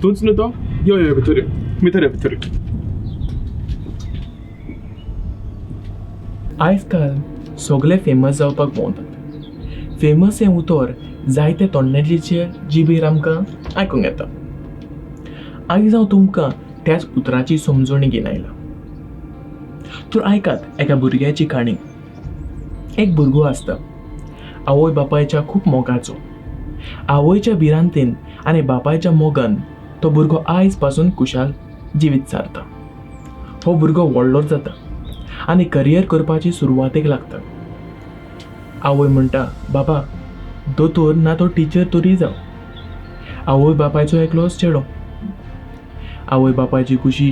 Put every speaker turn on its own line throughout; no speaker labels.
तूंच न्हू तो? यो यो, भितर यो, भितर यो, भितर यो.
आयज काल सगळे फेमस जावपाक भोंवतात. फेमस हें उतर जायते तरणाट्यांचे जिबेर आमकां आयकूंक येता. आयज हांव तुमकां त्याच उतराची समजणी घेवन आयला. तर आयकात एका भुरग्याची काणी. एक भुरगो आसता, आवय बापायच्या खूब मोगाचो. आवयच्या भिरांतेन आनी बापायच्या मोगान तो भुरगो आयज पासून खुशाल जिवीत सारता. हो भुरगो व्हडलो जाता आनी करियर करपाची सुरवातेक लागता. आवय म्हणटा, बाबा, दोतोर ना तो टिचर तरी जावं. आवय बापायचो एकलोच चेडो. आवय बापायची खुशी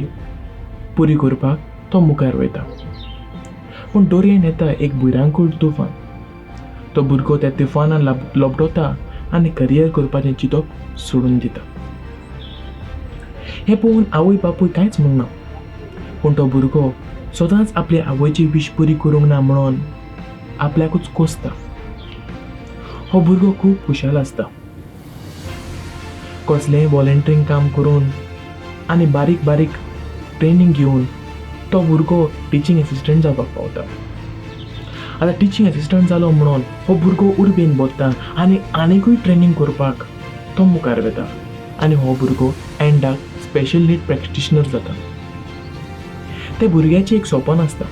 पुरी करपाक तो मुखार वयता. पूण दर्यान येता एक भिरांकूळ तुफान. तो भुरगो त्या तुफानान लबडोता आनी करियर करपाचें चिंतप सोडून दिता. हें पळोवन आवय बापूय कांयच म्हणना. पूण तो भुरगो सदांच आपले आवयची वीश पुरी करूंक ना म्हणून आपल्याकूच कोसता. हो भुरगो खूब खुशाल आसता. कसलेंय वॉलंटियरींग काम करून आनी बारीक बारीक ट्रेनींग घेवन तो भुरगो टिचींग एसिस्टंट जावपाक पावता. आतां टिचींग एसिस्टंट जालो म्हणून हो भुरगो उर्बेन भरता आनी आनिकूय ट्रेनींग करपाक तो मुखार वता आनी हो भुरगो एंडाक स्पेशल नीड प्रॅक्टिशनर जाता. त्या भुरग्याचें एक सपन आसता,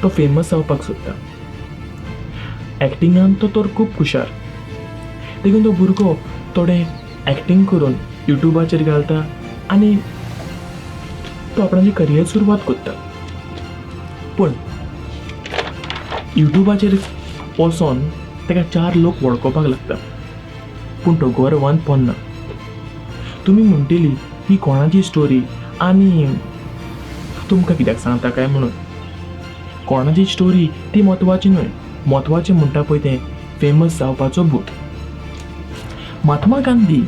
तो फेमस जावपाक सोदता. एक्टिंगान तो तर खूब हुशार. देखून तो भुरगो थोडें एक्टींग करून युट्यूबाचेर घालता आनी तो आपणाची करियर सुरवात करता. पूण युट्यूबाचेर वचोन ताका चार लोक वळखोवपाक लागता. पूण तो गर्वान पडना. तुमी म्हणटली, ही कोणाची स्टोरी आनी तुमकां कित्याक सांगता काय म्हणून. कोणाची स्टोरी ती म्हत्वाची न्हय. म्हत्वाचें म्हणटा पळय तें फेमस जावपाचो भूत. महात्मा गांधी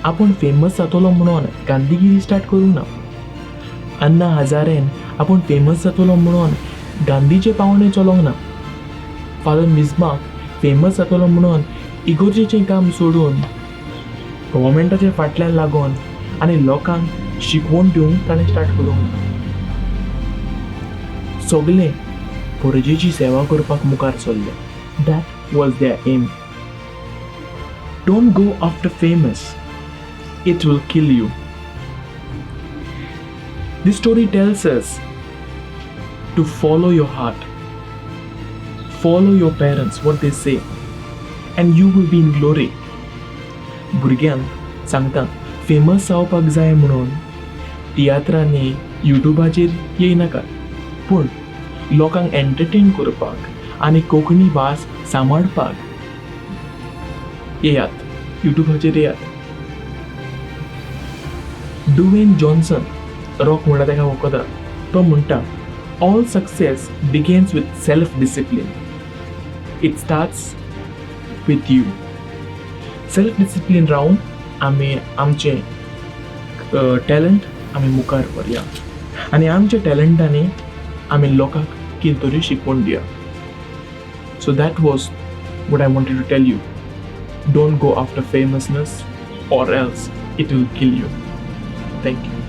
आपूण फेमस जातलो म्हणून गांधीगिरी स्टार्ट करूंक ना. अन्ना हजारेन आपूण फेमस जातलो म्हणून गांधीचे पावणे चलोंक ना. फादर मिजमार्क फेमस जातलो म्हणून इगोर्जेचें काम सोडून गव्हर्मेंटाच्या फाटल्यान लागून आनी लोकांक शिकवण दिवंक ताणें स्टार्ट करूंक ना. सगळे प्रजेची सेवा करपाक मुखार सरले. That was their aim. Don't go after famous, it will kill you. This story tells us to follow your heart, follow your parents, what they say, and you will be in glory. भुरग्यांक सांगता, famous जावपाक जाय म्हणून तियात्रांनी, युट्यूबाचेर येयनाकात, पूण लोकांक entertain करपाक आनी कोंकणी भास सांबाळपाक येयात, युट्यूबाचेर येयात. ड्वेन जॉन्सन, रॉक म्हणटा ताका वळखता, तो म्हणटा, "All success begins with self discipline. It starts with you." Self discipline रावन आमी आमचें टॅलंट आमी मुखार व्हरया आनी आमच्या टॅलंटांनी आमी लोकांक कितें तरी शिकवण दिया. So that was what I wanted to tell you. Don't go after famousness, or else it will kill you. Thank you.